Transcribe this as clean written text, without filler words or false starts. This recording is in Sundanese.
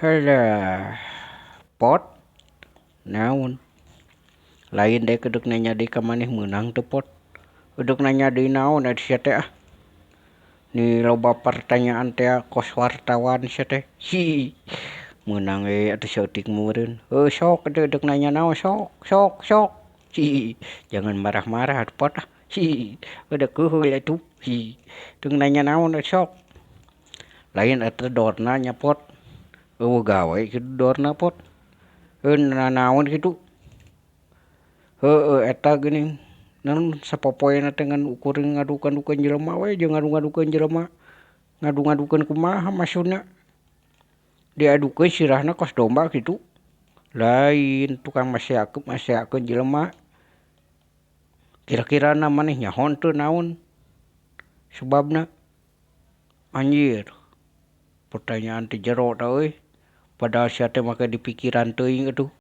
Halah Pot, naon lain deui kedek nanya deui ka maneh meunang teu, Pot? Edek nanya deui naon ari sia teh ah. Ni loba pertanyaan teh kos wartawan sia teh. Hi, meunang we atuh saeutik meureun. Heuh, sok atuh edek nanya naon, sok sok sok. Hi, jangan marah-marah atuh, Pot, ah. Hi, edek heuheul atuh. Hi, teu nanya naon sok. Lain eta dorna nya, Pot. Euweuh gawe kitu dorna, Pot. Heuh, nanaon kitu. Heueuh, eta geuning naon sapopoena teh ngan ukur ngaduk-ngadukeun jelema we jeung ngadu-ngadukeun jelema. Ngadu-ngadukeun kumaha maksudna? Diadukeun sirahna kos domba kitu. Lain tukang maseakeun jelema. Kira-kirana maneh nyaho teu naon sebabna? Anjir, pertanyaan teh jero tah euy. Padahal sia teh make dipikiran teuing atuh.